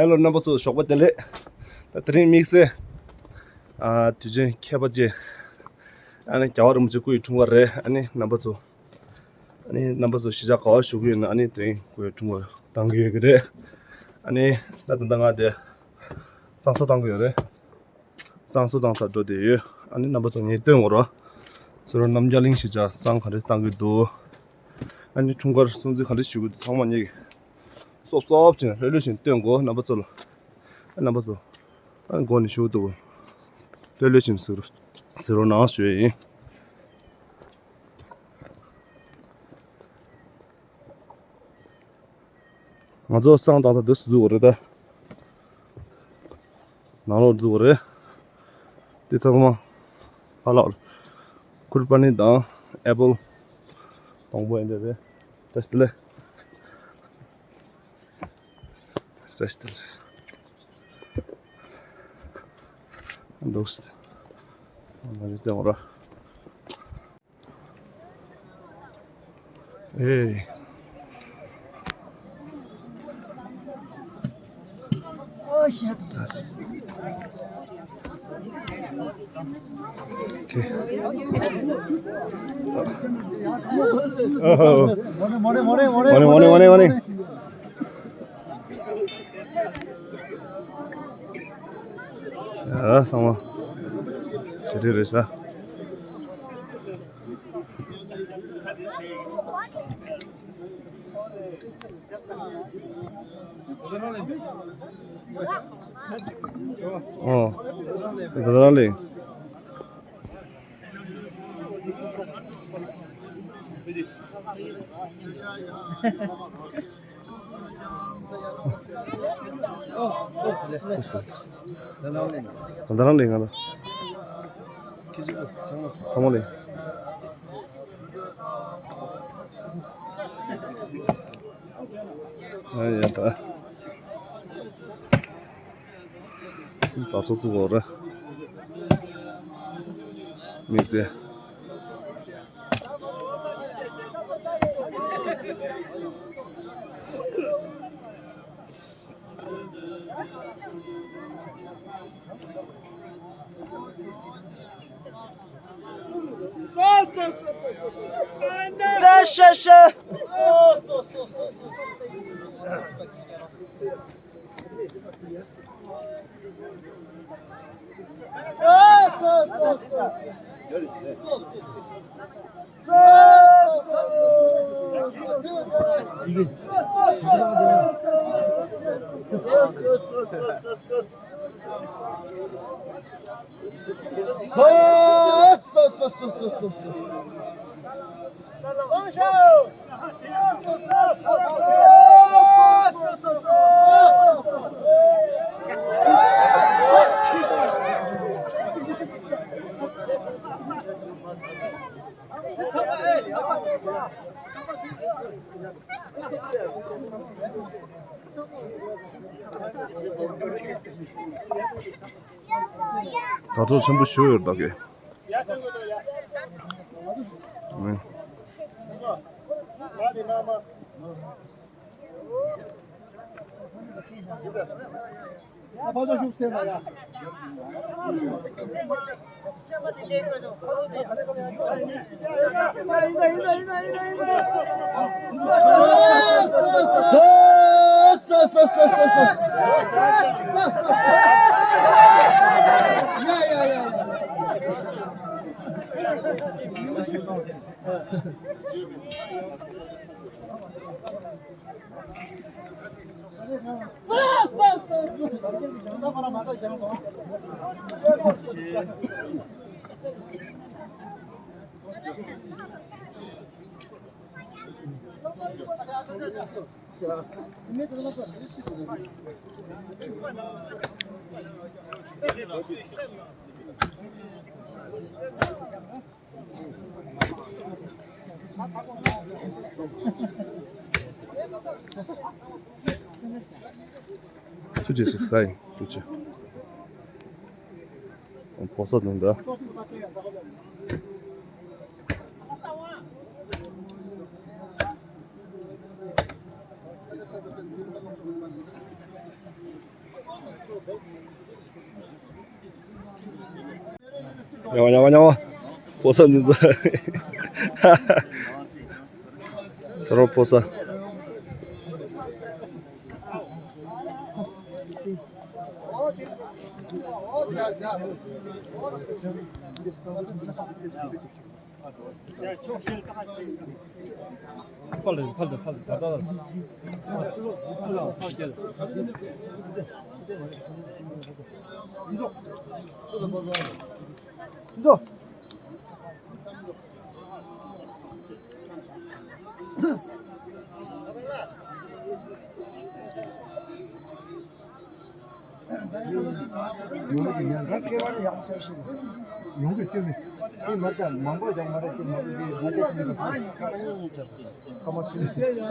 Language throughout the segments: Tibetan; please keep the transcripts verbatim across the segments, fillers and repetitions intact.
ཧེ་ལོ། རྣམ་པ་ཚོ་ཞོགས་པ་བདེ་ལེགས། ད་དེ་རིང་དམིགས་བསལ་ཨ་དུས་ཆེན་ཁྱད་པར་ཅན། ཨ་ནི་རྒྱལ་བ་རིན་པོ་ཆེ་སྐུ་ཡི་འཁྲུངས་སྐར་རེད། ཨ་ནི་རྣམ་པ་ཚོ། ཨ་ནི་རྣམ་པ་ཚོ་གཞིས་ཆགས་ག་པར་བཞུགས་ཀྱི་ཡོད་ན། ཨ་ནི་དེ་རིང་སྐུ་ཡི་འཁྲུངས་སྐར་གཏང་གི་ཡོད་ཀྱི་རེད། ཨ་ནི་ད་ད་ལྟ་ང་དེ་བསང་གསོལ་གཏང་གི་ཡོད་རེད། བསང་གསོལ་གཏང་སར་འགྲོ་བསྡད་ཡོད། ཨ་ནི་རྣམ་པ་ཚོ་ངས་སྟོན་དགོས་ར། ཟེར་རོ། རྣམ་རྒྱལ་གླིང་གཞིས་ཆགས་བསང་ག་འདྲས་གཏང་གི་འདུག་ཨ་ནི་འཁྲུངས་སྐར་སྲུང་བརྩི་ག་འདྲས་ཞུ་གི་འདུག་ཚང་མ་ངས་སོབ་སོབ་ཅིག་ལྷོད་ལྷོད་བཞིན་སྟོན་དགོས། རྣམ་པ་ཚོ་ལ། ཨ་རྣམ་པ་ཚོ། ཨ་མགོ་ནས་ཞུ་འདུག་ལྷོད་ལྷོད་བཞིན་ཟེར་རོ། ཟེར་རོ་གནང་ཞུ་ཡ་ཡིན། ང་ཚོ་བསང་གཏང་ས་འདི་སུ་འཛུལ་བ་རེད་ད། ནང་ལོགས་འཛུལ་བ་རེད། འདི་ཚང་མ་ཕ་ལགས་ཁུར་པ་ནི་དང་ཨེ་པལ་སྡོང་པོ་ཡིན་འདྲ་རེད། བཀྲ་ཤིས་བདེ་ལེགས། བཀྲ་ཤིས་བདེ་ལེགས། འདུག་སེ། བསང་གཏང་རྒྱུ་སྟོན་དགོས་ར། ཨེ། ཨོ་ཤ་དང་། ཨོ་ཧོ། མོ་ནེ་མོ་ནེ་མོ་ནེ། མོ་ནེ་མོ་ནེ་མོ་ནེ། ཡ་ཚང་མ་དེ་འདྲ་རེད་ཤག་ཨོ། དེ་ད་རང་ལས། ད་རང་ལས་ང་ལ། ཚང་མ་ལས། ཨ་ཡ་ད། ད་ཚོ་ཚུགས་འོ་ར། དམིགས་བསལ། ས་ཤ་ཤ། དར་ལྕོག་ཆེན་པོ་ཞིག་ཡོད་ད་གི། ཨུམ། ཐུགས་རྗེ་ཆེ་ས་ཡིན། ཐུགས་རྗེ་ཆེ། ཕོ་གསར་དང་འདྲ། ཉོ་ཉོ་ཉོ། ཕོ་ས་འདི་ཚོ། ཚེ་རོགས་ཕོ་ས། ཕར་ལ་ཕར་ལ་ཕར་ལ་ད་ལྟ་ལ། ཕར་ལ་ཕར་ལ་ཕར་ལ། སྐར་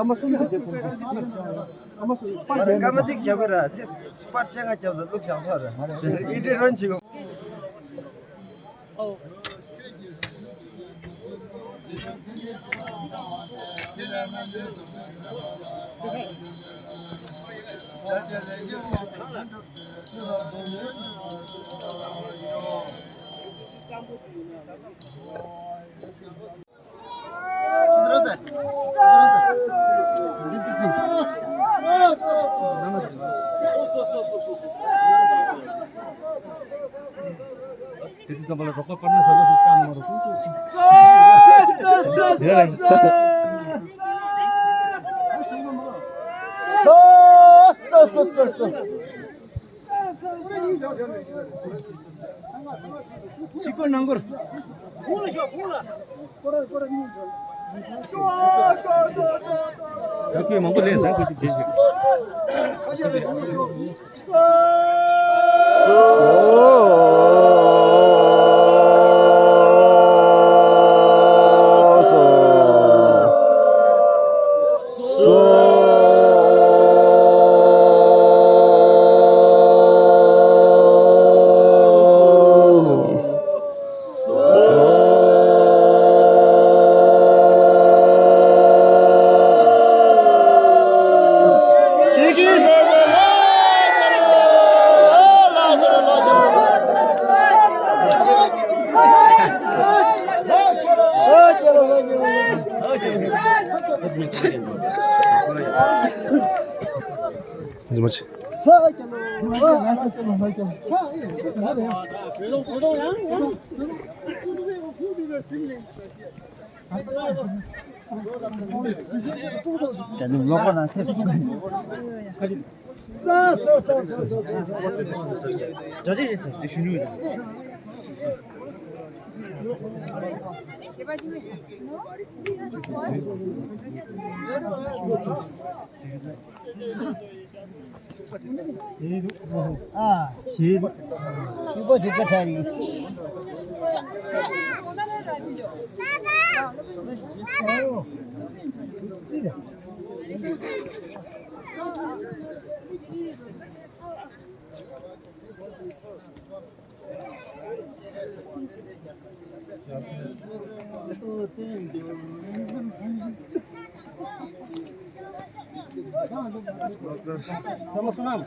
མ་གཅིག་རྒྱབ་ཀྱི་ར། དེ་སྤར་ཆེ་ང་རྒྱབ་ཟེར་བླུགས་བཞག་སོ་ར། ཨིན་ཏྲེ་རོན་བྱེད་གོ། དེ་དུས་ཙམ་པ་ལ་རོགས་པ་པར་ནས་ཟ་ལོ་ཞིག་བཏང་ནི་མ་རེད། ཕྱི་སྐོར་ནང་སྐོར། ཡར་མང་པོ་ལས་ཟ་དགོས་ཅིག་བྱེད་ཤིག་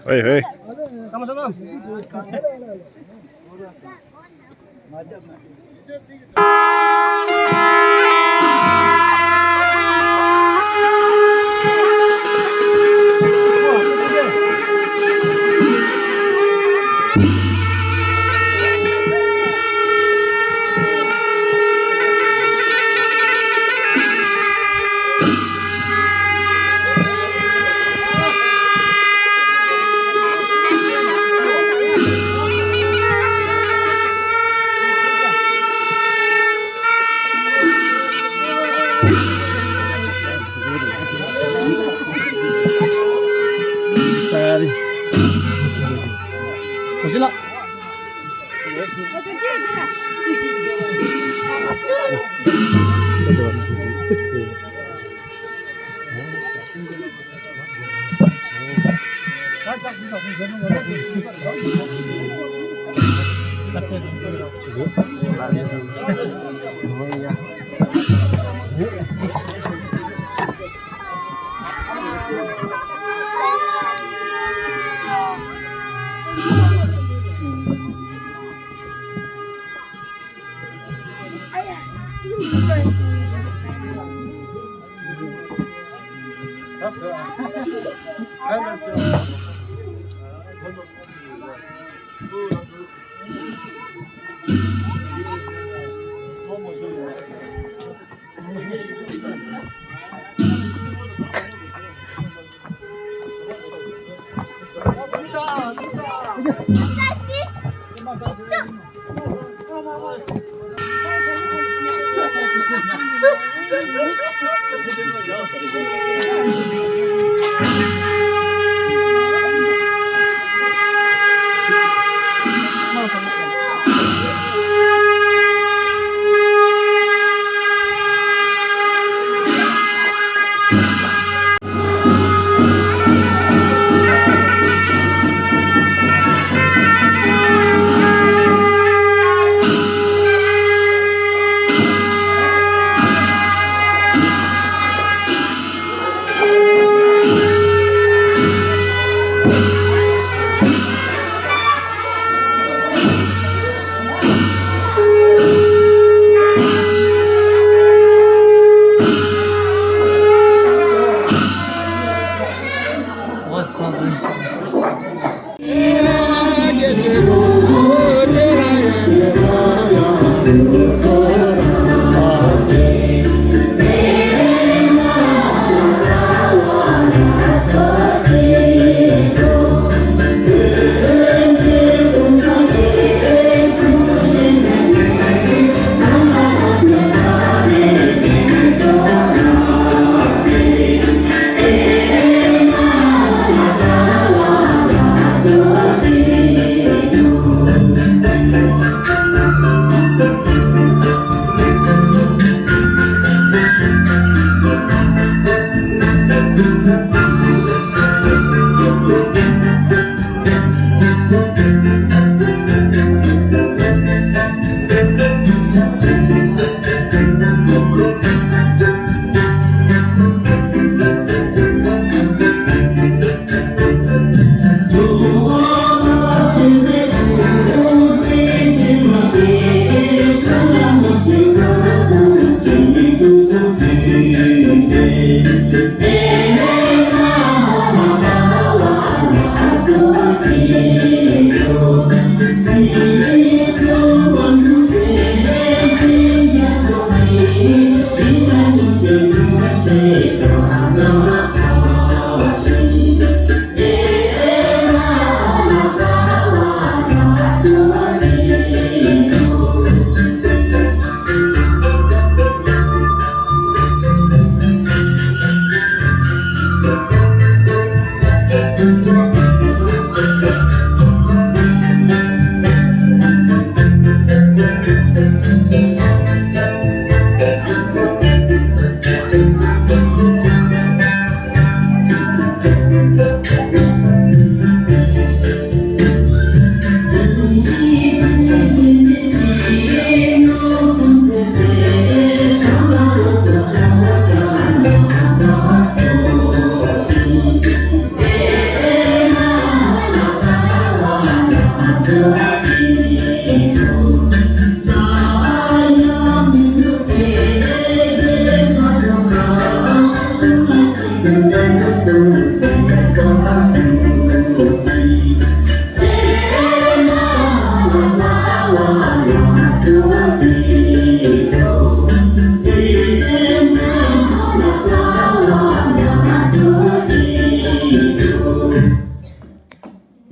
ཧེ་ཧེ། དེ་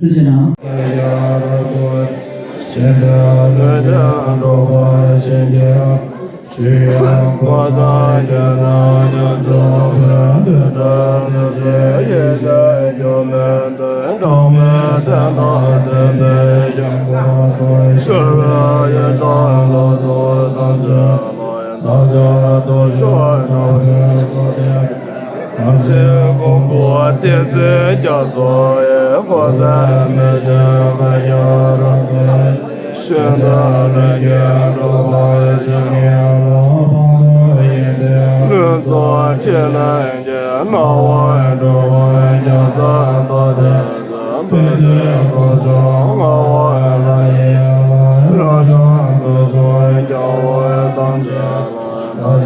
བཞིན་ན། ཐམས་ཅད་མཁྱེན་པ་བསྟན་འཛིན་རྒྱ་མཚོ་ཡི། འཁོར་ཚད་མི་ཤེས་པ་ཡ་རབ་ཏུ་ཤིན་ཏུ་ལས་ཀྱི་འགྲོ་བ་ཡི་ལུས་ཚོགས་ཕྲིན་ལས་ཀྱི་སྣང་བ་འགྲོ་བ་རྒྱ་མཚོ་རྡོ་རྗེ་འཆང་། བདུད་རྩི་དཀོན་མཆོག་ལྔ་པོ་ལ་ཡི་རང་བྱུང་དུ་གསུངས། རྒྱལ་བ་ཐམས་ཅད་ལ།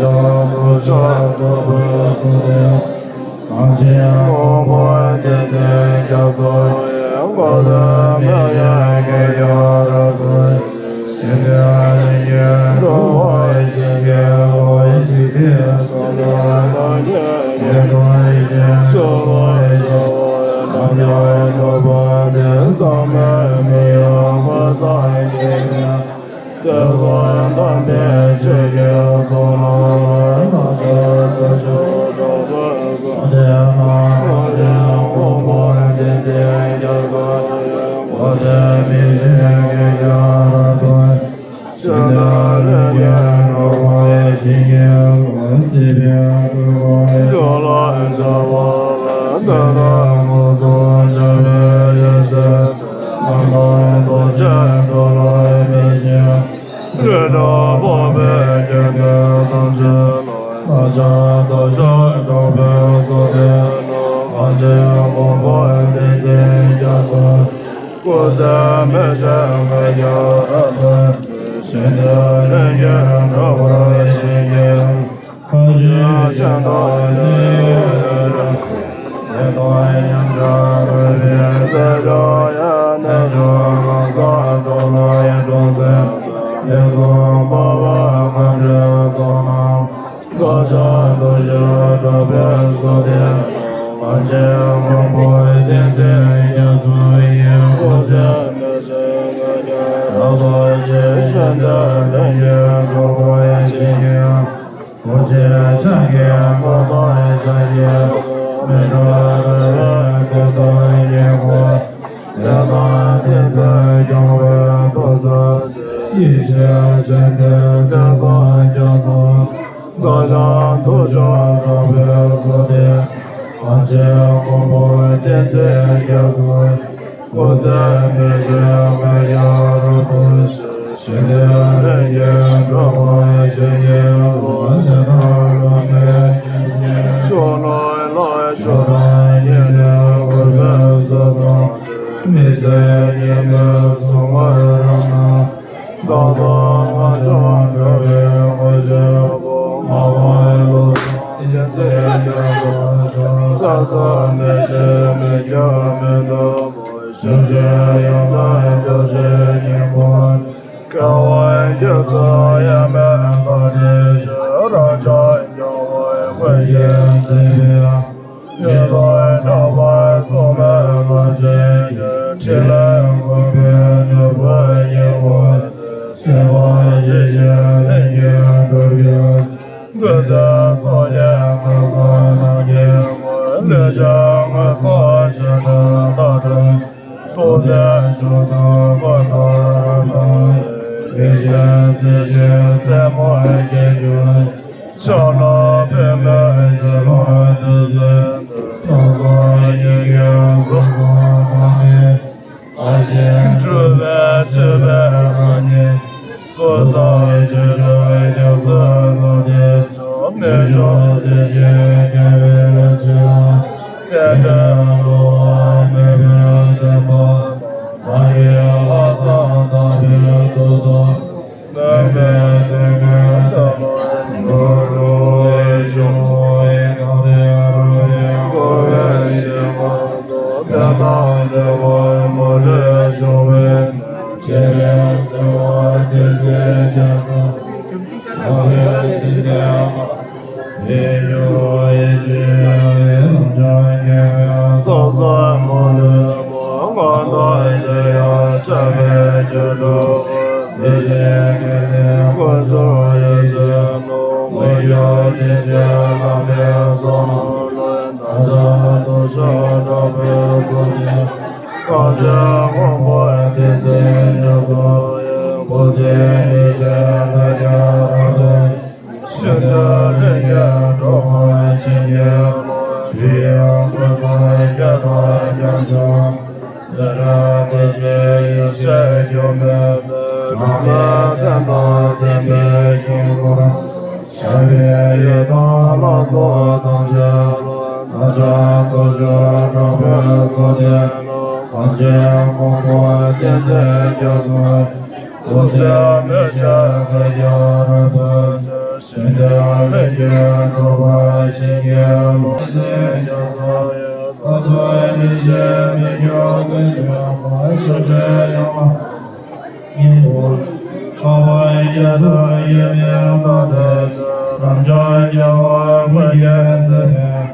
འཕགས་པ་རྒྱ་མཚོ་དབྱེར་མེད་དང་ལྡན་ཞིང་། རབ་འབྱམས་རྒྱལ་བ་ཀུན་གྱི་སྲས་ནི།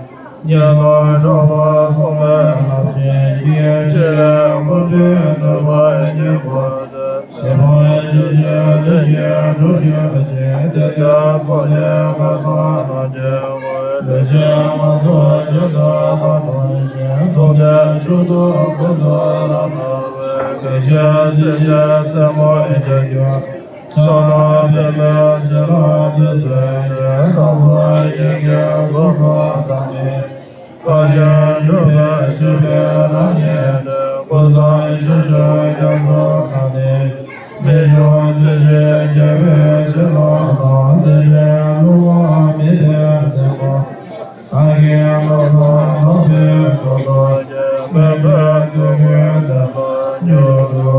ཉན་ཐོས་གྲགས་པ་སྲུང་མའི་རླབས་ཆེན་ཡིན། ཕྲིན་ལས་མགོན་པོའི་ནུས་པ་ཉིད་པོ་ཆེ། ཞི་བ་ཆོས་ཀྱི་ལྷུན་གྱིས་གྲུབ་གྱུར་ཅིག་དེ་ལྟར་ཚོགས་ཀྱི་མགོན་གསུམ་རབ་རྒྱས་དབང་། ལུས་ཅན་སྣ་ཚོགས་ཆོས་སྡུད་དང་འཁྲུག་ཅིང་། ཐུབ་བསྟན་མཆོག་ཏུ་ཀུན་ཏུ་རབ་སྣང་བའི། དགེ་བཤེས་སྲས་ཆེན་རྩེ་མོ་རྒྱལ་གྱུར། ཕྱག་ན་པདྨོའི་བྱིན་རླབས་དེ་མཛད་ནས། བདག་སོགས་ཡིད་ཀྱི་གཟུགས་སུ་ལྡན་པའི། བཀའ་བཞིན་སྒྲུབ་པའི་སྤྱོད་པའི་རང་ཉིད་ནི། ཀུན་བཟང་ཆོས་སྤྱོད་རྒྱ་མཚོ་ཁ་ནས། རྨད་བྱུང་སྲས་བཅས་རྒྱལ་བའི་བྱིན་རླབས་དང་། འདི་འདྲའི་ལུང་བ་མི་ལྡན་སེམས་དཔའ་སངས་རྒྱས་ཀུན་བཟང་དམ་པའི་སྐུ་མདོག་ཅན། མོས་པའི་འདོད་དགུའི་བདེན་པ་མྱུར་དུ་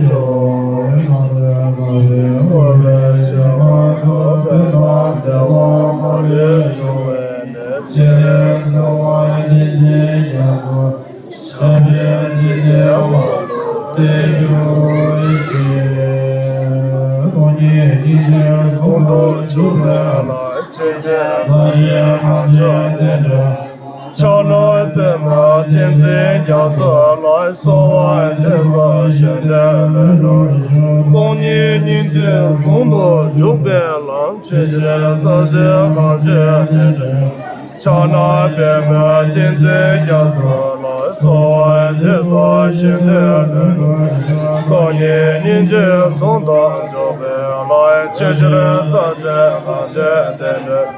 ཤོག །ནམ་རེ་དགའ་བའི་དངོས་པོའི་ཞལ་སྔ་ཚོགས། ཕན་དང་བདེ་བ་མ་ལུས་འབྱུང་བའི་གནས། སྤྱན་རས་གཟིགས་དབང་བསྟན་འཛིན་རྒྱ་མཚོ། ཞབས་པད་སྲིད་མཐའི་དབང་དུ་བརྟན་གྱུར་ཅིག །སྟོང་ཉིད་སྙིང་རྗེ་ཟུང་དུ་འཇུག་པའི་ལམ། ཆེས་ཆེར་གསལ་བྱེད་གངས་ཅན་བསྟན་འགྲོའི། ཕྱག་ན་པདྨོ་བསྟན་འཛིན་རྒྱ་མཚོ་ལ། གསོལ་བ་འདེབས་སོ་བཞེད་དོན་ལྷུན་གྲུབ་ཤོག །སྟོང་ཉིད་སྙིང་རྗེ་ཟུང་དུ་འཇུག་པའི་ལམ། ཆེས་ཆེར་གསལ་བྱེད་གངས་ཅན་བསྟན་འགྲོའི། ཕྱག་ན་པདྨོ་བསྟན་འཛིན་རྒྱ་མཚོ་ལ། གསོལ་བ་འདེབས་སོ་བཞེད་དོན་ལྷུན་གྲུབ་ཤོག །སྟོང་ཉིད་སྙིང་རྗེ་ཟུང་དུ་འཇུག་པའི་ལམ། ཆེས་ཆེར་གསལ་བྱེད་གངས་ཅན་བསྟན་འགྲོའི།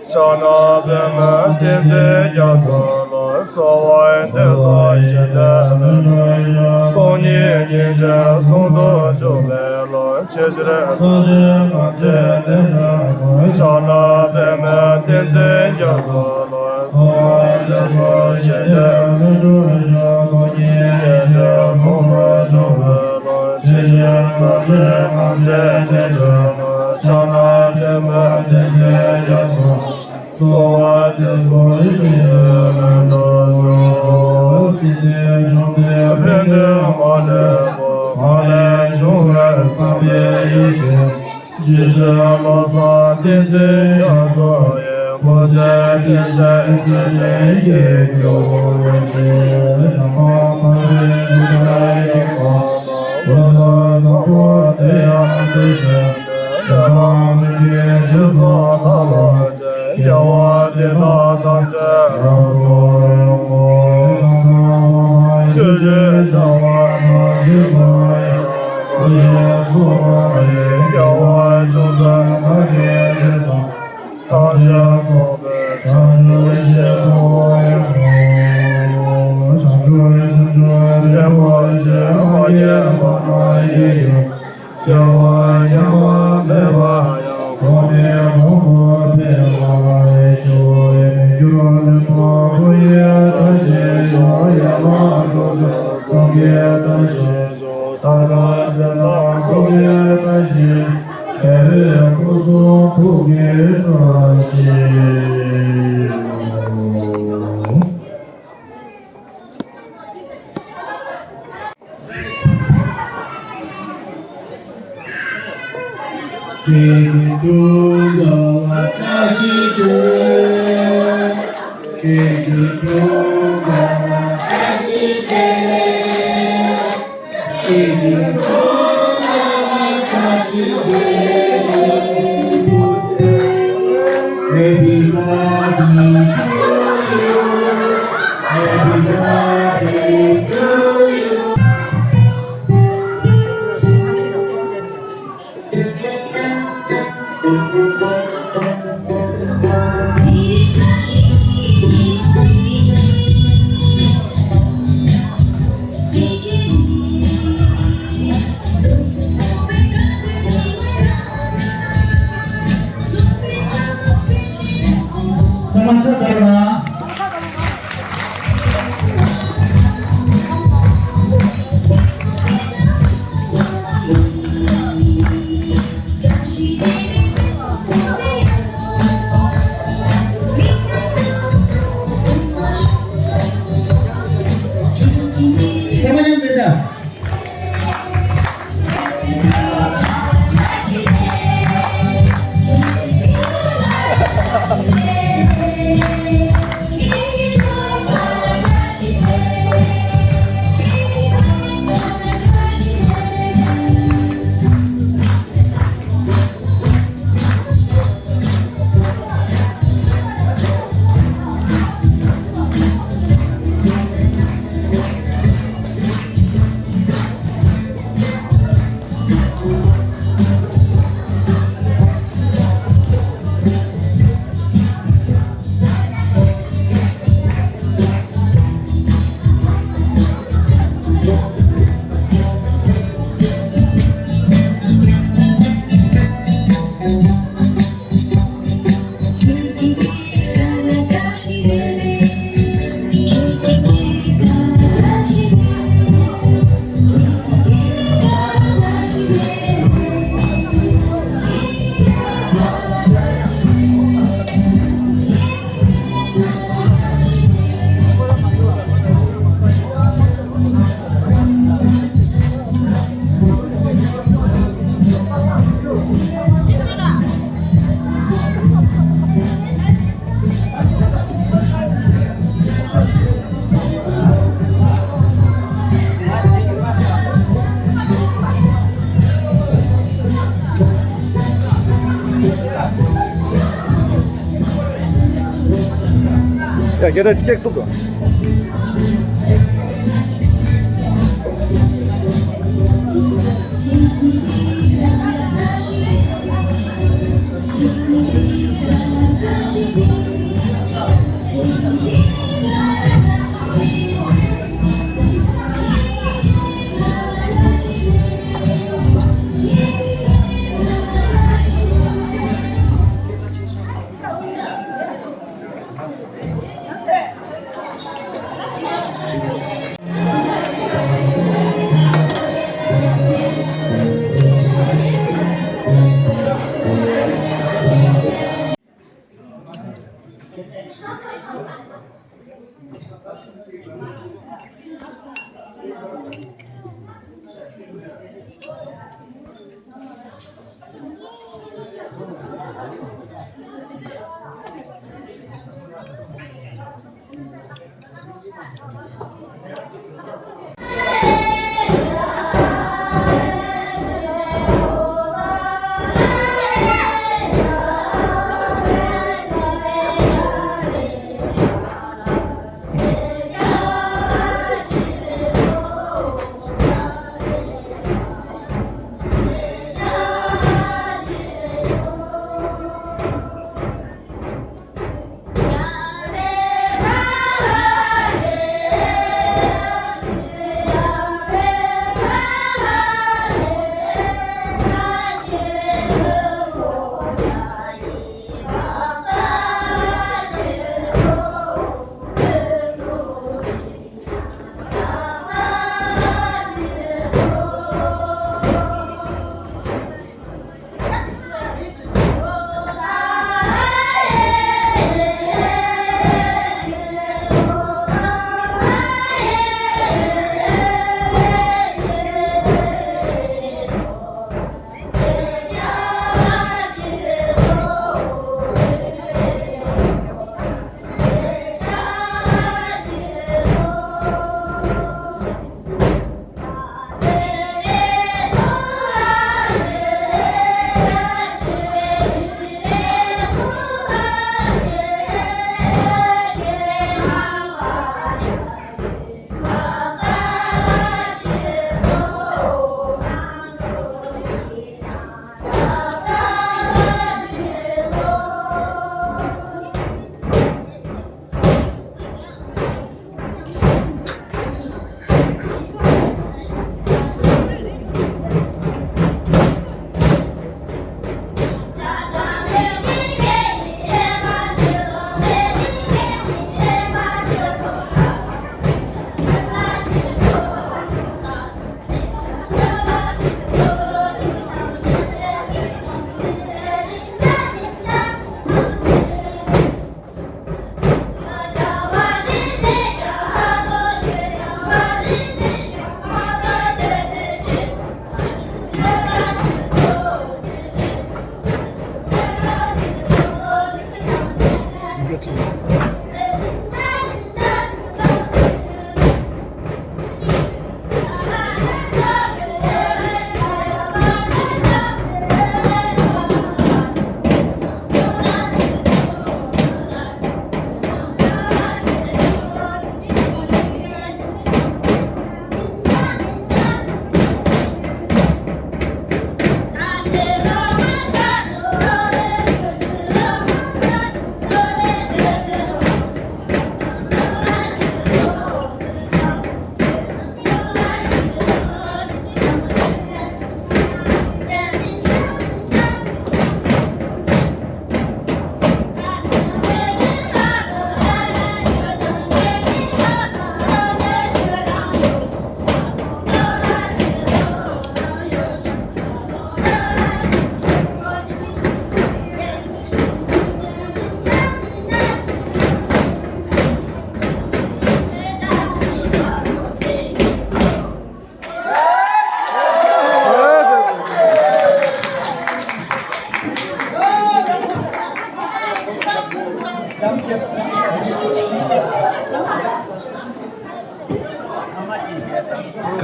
ཕྱག་ན་པདྨོ་བསྟན་འཛིན་རྒྱ་མཚོ་ལ། གསོལ་བ་འདེབས་སོ་བཞེད་དོན་ལྷུན་གྲུབ་ཤོག །སྟོང་ཉིད་སྙིང་རྗེ་ཟུང་དུ་འཇུག་པའི་ལམ། ཆེས་ཆེར་གསལ་བྱེད་གངས་ཅན་བསྟན་འགྲོའི། ཕྱག་ན་པདྨོ་བསྟན་འཛིན་རྒྱ་མཚོ་ལ། གསོལ་བ་འདེབས་སོ་བཞེད་དོན་ལྷུན་གྲུབ་ཤོག །སྟོང་ཉིད་སྙིང་རྗེ་ཟུང་དུ་འཇུག་པའི་ལམ། ཆེས་ཆེར་གསལ་བྱེད་གངས་ཅན་བསྟན་འགྲོའི། ཕྱག་ན་པདྨོ་བསྟན་འཛིན་རྒྱ་མཚོ། གསོལ་བ་འདེབས་སོ་བཞེད་དོན་ལྷུན་གྲུབ་ཤོག །སྲིད་པའི་འབྱུང་ལྡན་ཕན་བདེ་མ་ལུས་པ། ངང་ལས་བྱུང་བའི་བསམ་པའི་ཡེ་ཤེས། རྗེ་བཙུན་བློ་བཟང་བསྟན་འཛིན་རྒྱ་མཚོ་ཡི། སྐུ་ཚེ་བརྟན་ཅིང་བརྩེ་བའི་དགེ་བའི་བཀྲ་ཤིས་བྱ་བ་ཐམས་ཅད་ཀྱི་བདག་ཉིད་པ། ཀུན་ཏུ་བཟང་པོ་དེ་ཡང་དེ་བཞིན་ཏེ། ལས་དང་ལས་ཀྱི་རྗེས་སུ་བདག་སློབ་ཅིང་། དགེ་བ་འདི་དག་ཐམས་ཅད་རབ་ཏུ་བསྔོ། ཆོས་ཀྱི་བྱ་བ་ཐམས་ཅད་སུ་ཡང་། བཀའ་བཞིན་སྲུང་བ་ཡི། དགེ་བ་ཅུང་ཟད་བདག་གིས་བགྱིས་ཙམ། ཐམས་ཅད་རྫོགས་པའི་བྱང་ཆུབ་ཤིན་ཏུ་སྒོམ་མོ། བྱང་ཆུབ་སེམས་མཆོག་རིན་པོ་ཆེ། ཕ་སྐད་ཐོག་མར་ཡིད་ཀྱི། སྐྱེ་བ་ཉམས་པ་མེད་པ་ཡང་། གོང་ནས་གོང་དུ་འཕེལ་བར་ཤོག །མི་འགྱུར་ལྷུན་པོ་སྐུ་ཡི་བཀྲ་ཤིས་ཤོག །ཡན་ལག་དྲུག་ཅུ་གསུང་གི་བཀྲ་ཤིས་ཤོག །མཐའ་བྲལ་དོན་དམ་སྐུ་ཡི་བཀྲ་ཤིས། རྒྱལ་བའི་སྐུ་གསུང་ཐུགས་ཀྱི་བཀྲ་ཤིས། ཚང་མ་ཕྱག་བརྡབ་རོགས་གནང་། ཚང་མ་མཉམ་དུ་ད། རྒྱལ་དར་གཅིག་གཏུབ་དང་།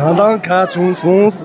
གང་དང་ག་བྱུང་སོང་།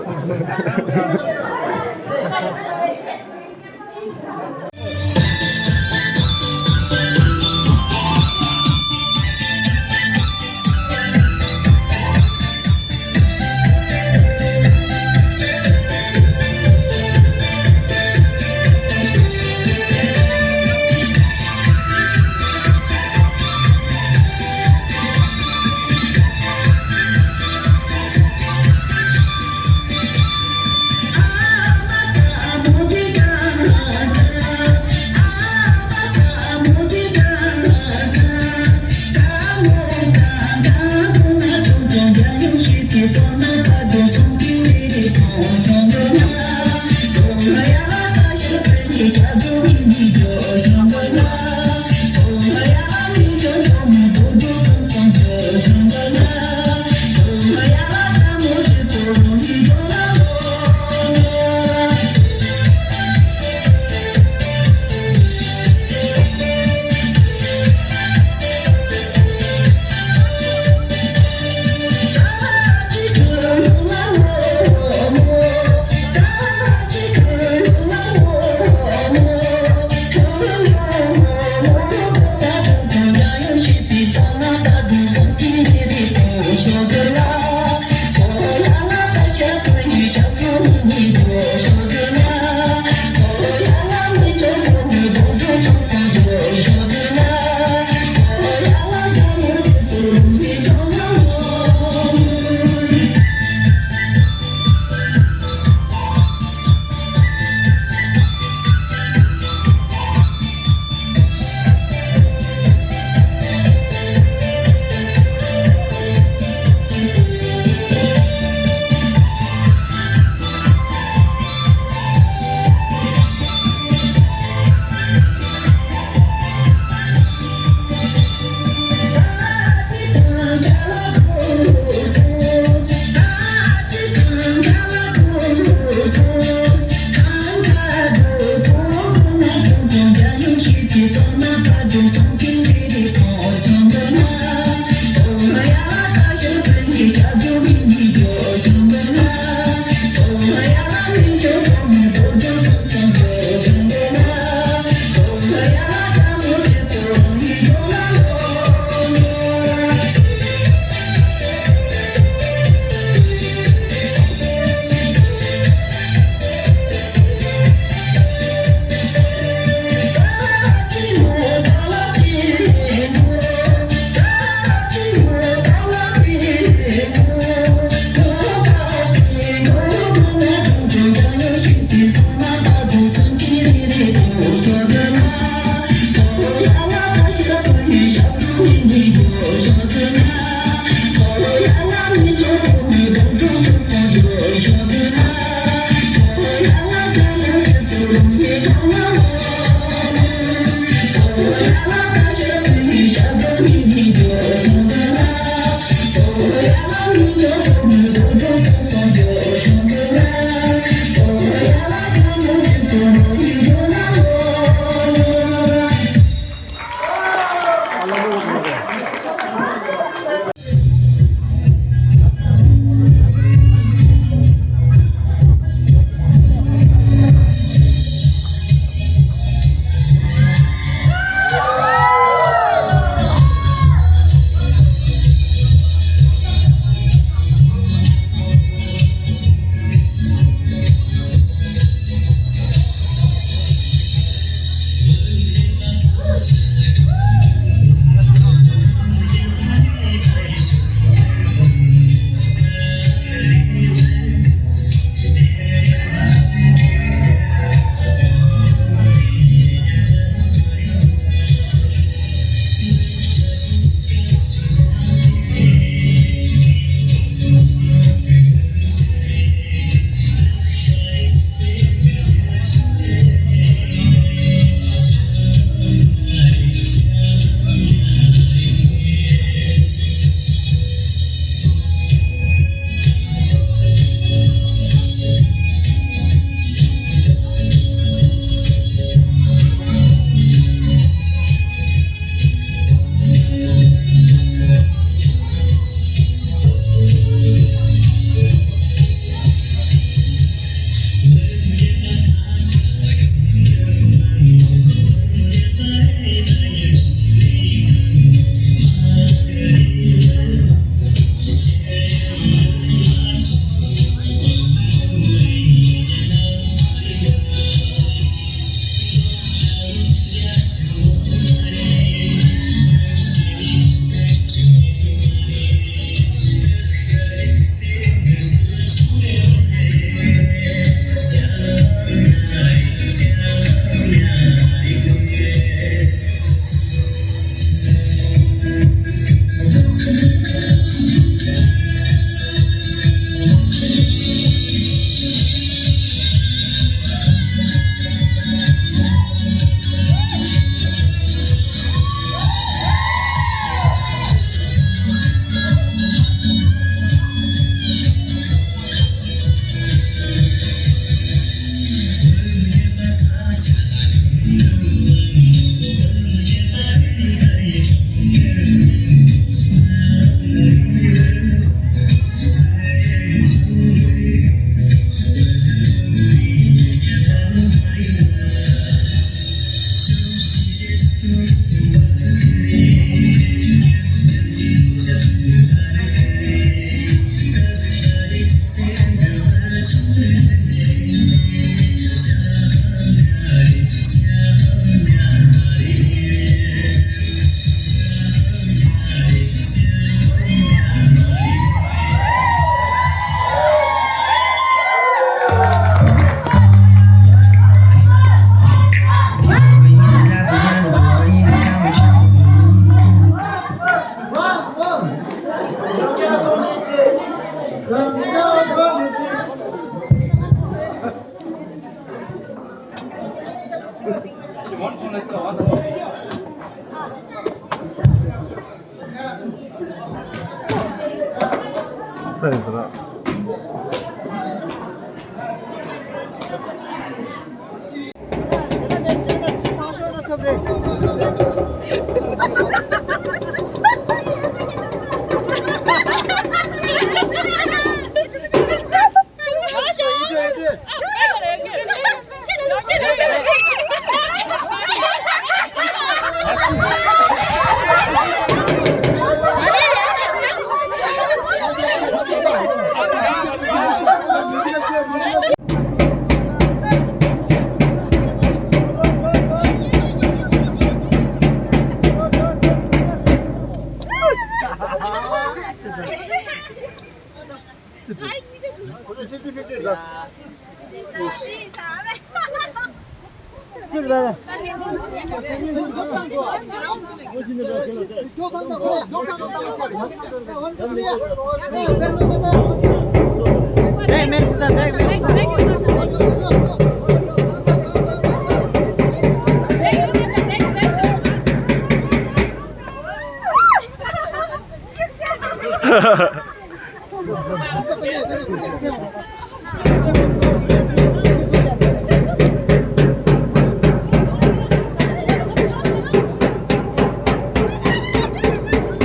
ཚར་ཡིན་ཟེར་ར།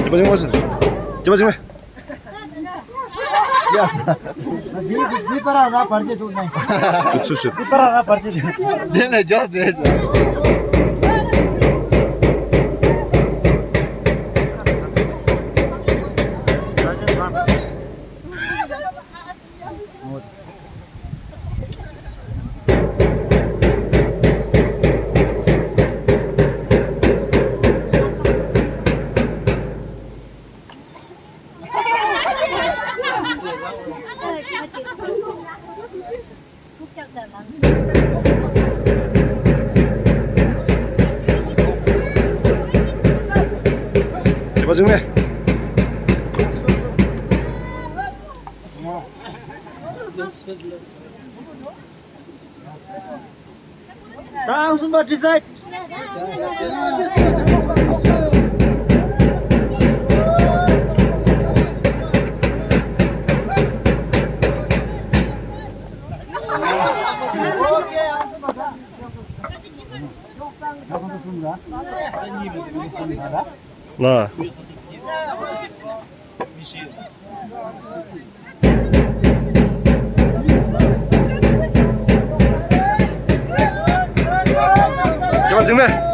ཁྱེད་པ་ཆུང་མ་ཟེར། ཁྱེད་པ་ཆུང་མ། ཡ་ས། འདི་འདི་པར་ར་བར་ཆད་འདུག་ནས། དུ་ཚུ་ཤོད། འདི་པར་ར་བར་ཆད་འདུག། འདི་ནས་ཇོས་འདྲེས་ཤོད། ཁྱེད་པ་ཆུང་མ། ད་ཨང་གསུམ་པ་decide། ཨོ་ཁེ། ཨང་གསུམ་པ་ད། ལ། ཁྱེད་པ་ཆུང་མ།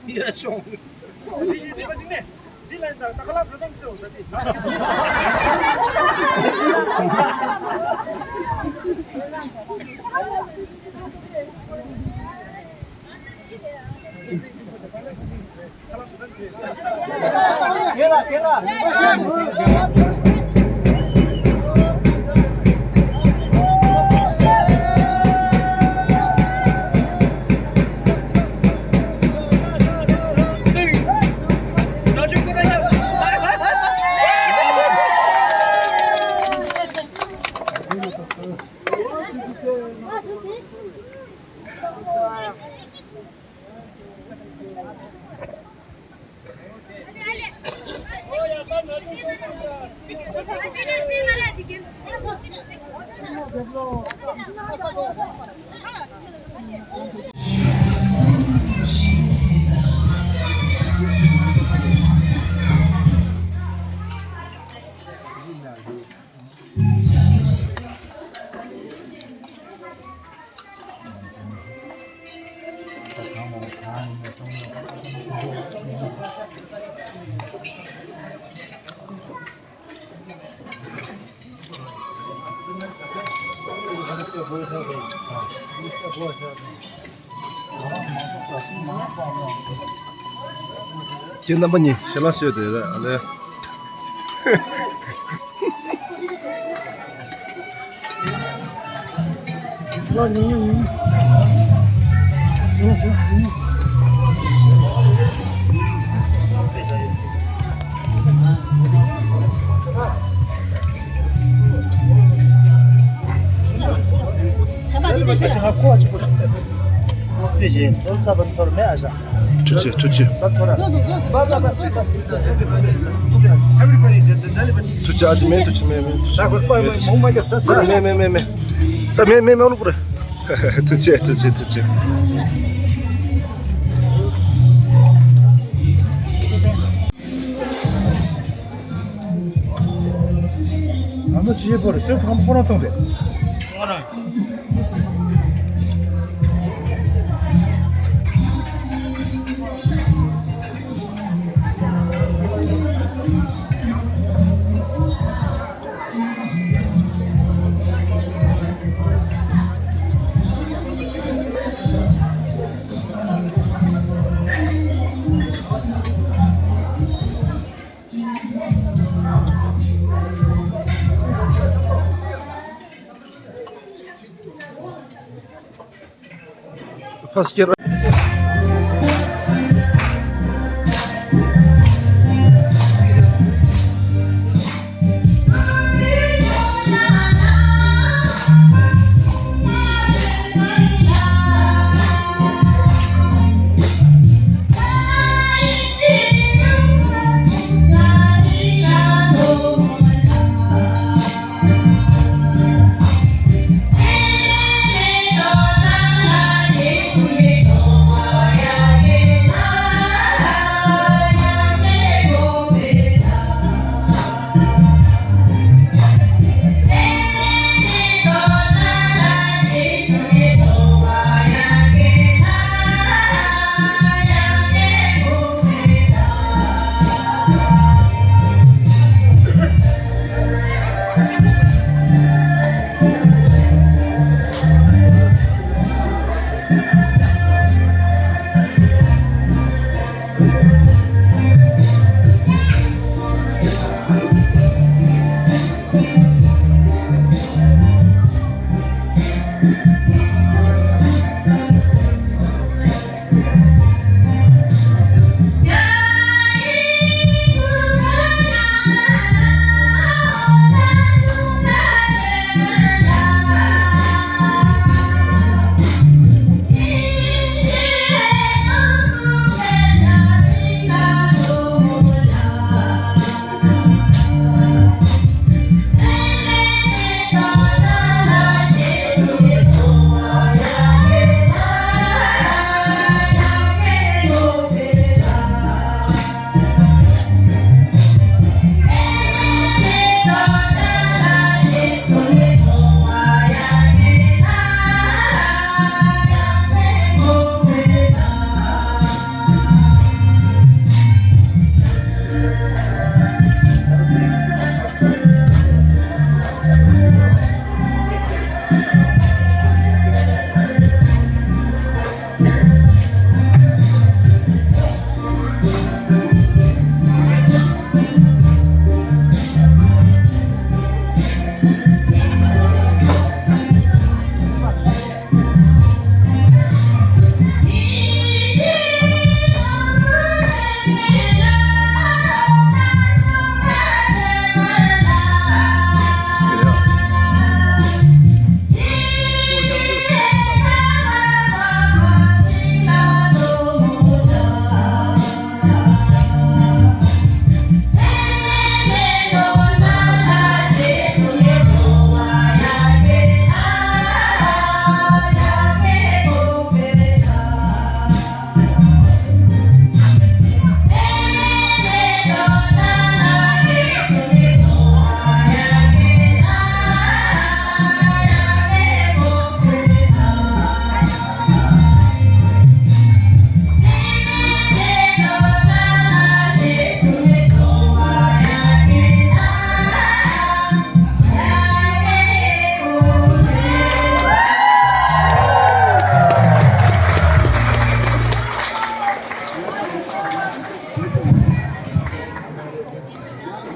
ཡ་ཆུང་། འདི་ཡིན་འདི་པ་ཅིག་ནས། འདི་ལ་ཡིན་ད་ད་ཁ་ལག་ཟ་ཙམ་བཅོས་ད་འདི། ཁྱེད་རྣམ་པ་གཉིས་ཞལ་ལག་ཤོད་དེ་རེད་ཨ་ལེ། ཐུགས་རྗེ་ཆེ། ཐུགས་རྗེ་ཆེ། ཐུགས་རྗེ་ཆེ། ཨ་ཅེ་མེད། ཐུགས་རྗེ་ཆེ། མེད་མེད། ཐུགས་རྗེ་ཆེ། མེད་མེད། མེད་མེད། མེད་མེད། ད་མེད་མེད་མེད་མེད། ཨོ་ལོ་ཁུ་རེ། ཐུགས་རྗེ་ཆེ། ཐུགས་རྗེ་ཆེ། ཐུགས་རྗེ་ཆེ། ང་ཚོ་ཅི་བྱེད་པོ་རེད། ཤོག་ཐམ་ཁོ་རང་གཏོང་རེད། ཕ་སྐྱེར།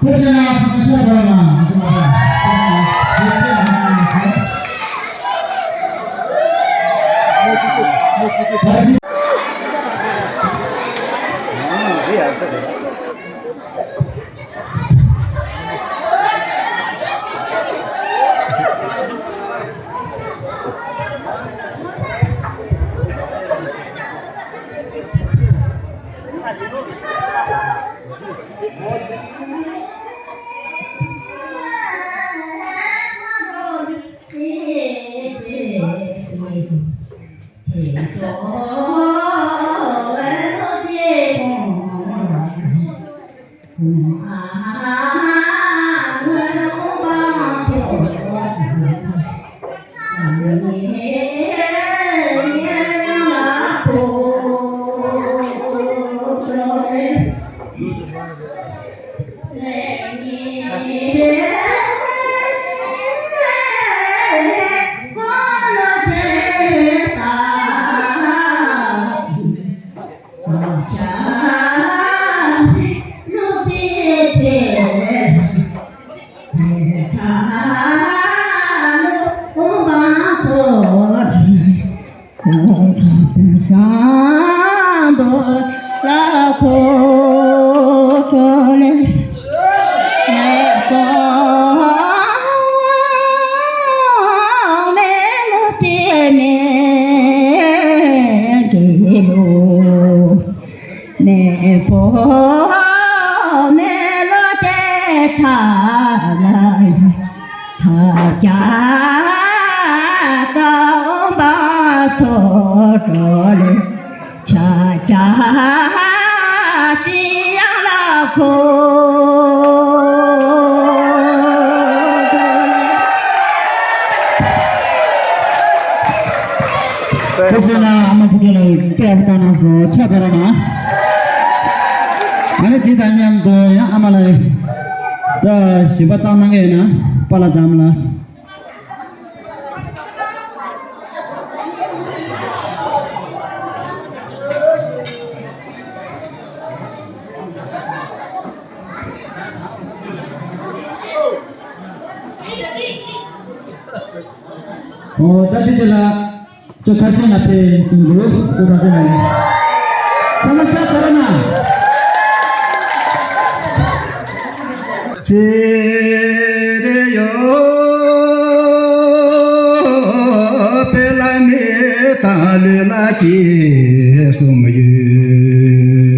ཐུགས་རྗེ་གནང་། ཚང་མ་ཕྱག་འཚལ་ལོ། ཐུགས་རྗེ་གནང་། ཨ་མ་བུ་ཁྱེད་ལ་དཔེ་ཡག་པོ་བཏང་གནང་སོང་། ཕྱག་འཚལ་ལོ་ན། ཨ་ནི་འདི་དང་མཉམ་དུ་ཡང་ཨ་མ་ལ་ད་ཞིམ་པ་བཏང་གནང་གི་ཡིན་ན་པཱ་ལགས་དམ་ལ། ཨོ་ད་དེ་ཚེ་ལ། ཅོ་ཁ་ཅན་ལ་ཕེབས་ཟིན་འདུག་ཅོ་ཁ་ཅན་ལ་ནི། ཚང་མ་ཕྱག་འཚལ་ལོ་ན། ཚེ་རེ་ཡོ། དཔལ་ལ་མེ་དང་ལུས་ལ་སྐྱེས་གསུམ་ཡོད།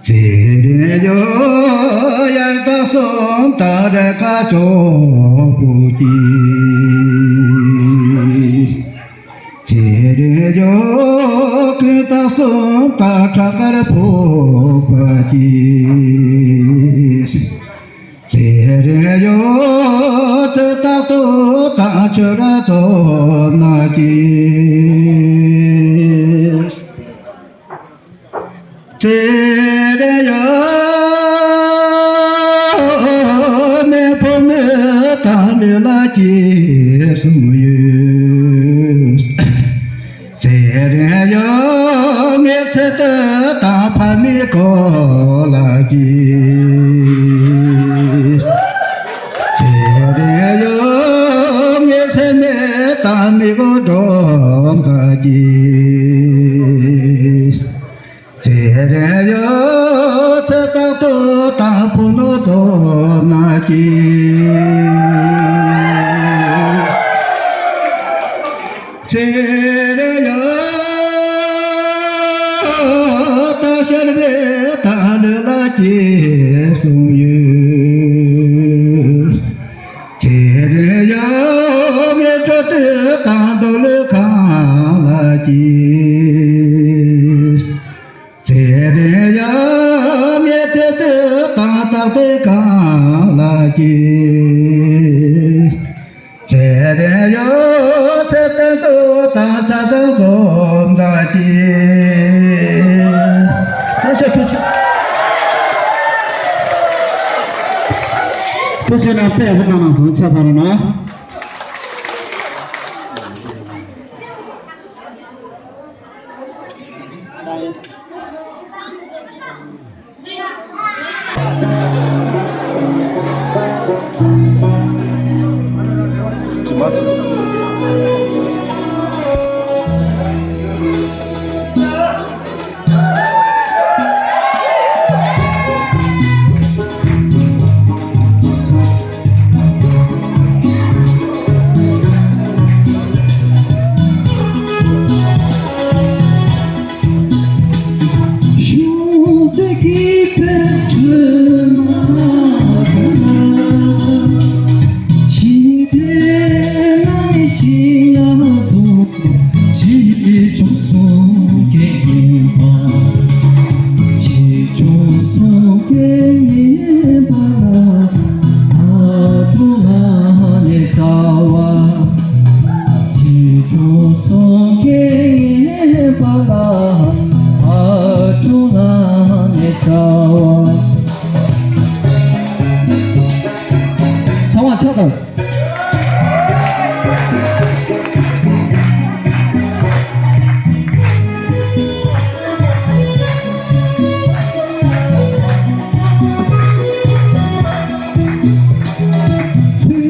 ཚེ་རིང་ཡོད་ཡང་དག་གསུམ་དང་རེ་ཁ་ཅོག་པོ་གྱིས། ཚེ་རིང་ཡོད་ཀུན་བཏགས་གསུམ་དང་ཁྲག་དཀར་ཕོག་པ་གྱིས། ཚེ་རིང་ཡོད་ཚེ་རྟག་ཏུ་དང་ཆོས་ར་ཚོགས་ན་གྱིས། ཚེ་རེ་ཡོ། མེ་ཕོ་མེ་དང་ལུས་ལ་སྐྱེས་གསུམ་ཡོད། ཚེ་རེ་ཡོ། ངེད་ཚེ་སྟོད་དང་ཕ་མའི་སྐོར་ལ་སྐྱེས། ཚེ་རེ་ཡོ། ངེད་ཚེ་མེད་དང་མི་གོ་འགྲོ་འདའ་གྱིས། ཚེ་རེ་ཡོད་ཚེ་རྟག་ཏུ་དང་ཕུ་ནུ་ཚོ་ན་གྱིས། ཚེ་རེ་ཡོད་ད་ཤར་བའི་ད་ལུ་ལ་སྐྱེས་གསུམ་ཡོད། ཚེ་རེ་ཡོད་ངེད་འགྲོ་དུས་དང་འདོད་ལུས་གང་ལ་སྐྱེས། ཚེ་རེ་ཡོད་ངེད་དེ་དུས་དང་རྟག་དེ་གང་ལ་སྐྱེས། ཚེ་རེ་ཡོད་ཚེ་བརྟན་དུ་དང་ཆ་ཚང་འཛོམས་འདའ་གྱིས། ཐུགས་རྗེ་ཆེ། ཐུགས་རྗེ་ཆེ་གནང་། དཔེ་ཡག་པོ་གནང་གནང་སོང་། ཕྱག་འཚལ་ལོ་ན། ཚང་མ་ཕྱག་དང་། མཆོད་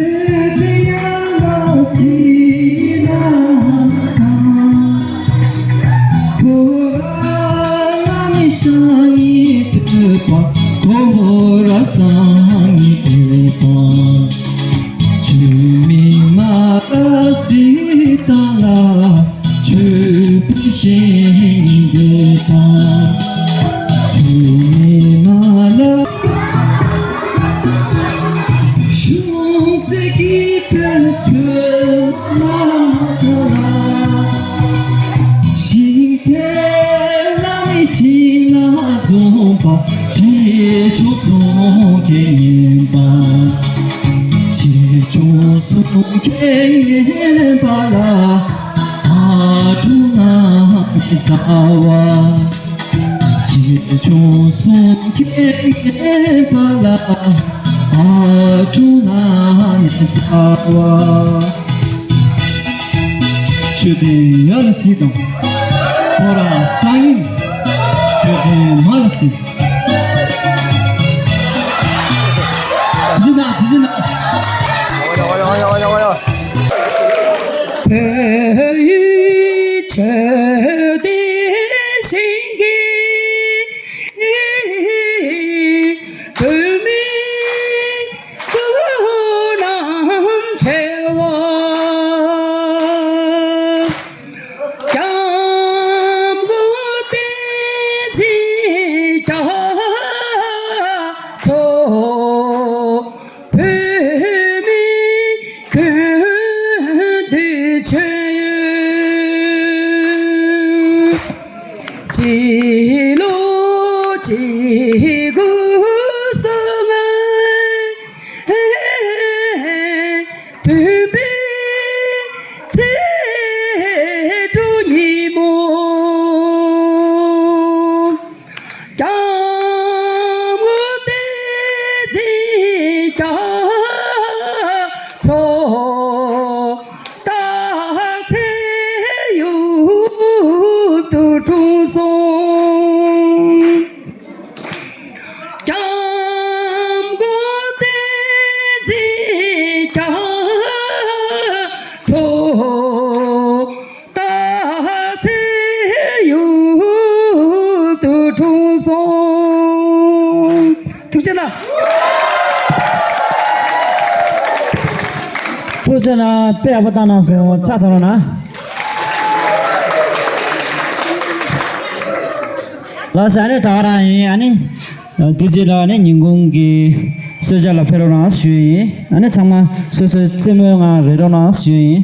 རྟེན་ཡར་ལ་གཟིགས་དང་། ཁོ་ར་སང་ཉིན། མཆོད་རྟེན་མར་ལ་གཟིགས། དེ་བཞིན་གནང་། དེ་བཞིན་གནང་། བོད་ཡུལ་ཆོས་ལྡན་ཞིང་གི་བོད་མི་བསོད་ནམས་ཆེ་བ། སྐྱབས་མགོན་བསྟན་འཛིན་རྒྱ་མཚོ། བོད་མི་ཀུན་འདུས་ཆོས་ཡུལ། སྤྱི་ལོ་གཅིག་དགུ་སོ་ལྔ་བདུན་པའི་ཚེས་དྲུག་ཉིན་མོ། སྐྱབས་མགོན་བསྟན་འཛིན་རྒྱ་མཚོ། སྟག་འཚེར་ཡུལ་དུ་འཁྲུངས་སོང་། སྐྱབས་མགོན་བསྟན་འཛིན་རྒྱ་མཚོ། སྟག་འཚེར་ཡུལ་དུ་འཁྲུངས་སོང་། ཐུགས་རྗེ་གནང་། ཐུགས་རྗེ་གནང་། དཔེ་ཡག་པོ་བཏང་གནང་སོང་། ཕྱག་འཚལ་ལོ་ན། ལགས་སོ། ཨ་ནི་ད་ག་རང་ཡིན། ཨ་ནི་དེ་རྗེས་ལ་ཨ་ནི་ཉིན་གུང་གི་གསོལ་ཇ་ལ་ཕེབས་རོགས་གནང་ཞུ་ཡིན། ཨ་ནི་ཚང་མ་སོ་སོའི་རྩེད་མོའི་ངང་རེད་རོགས་གནང་ཞུ་ཡིན།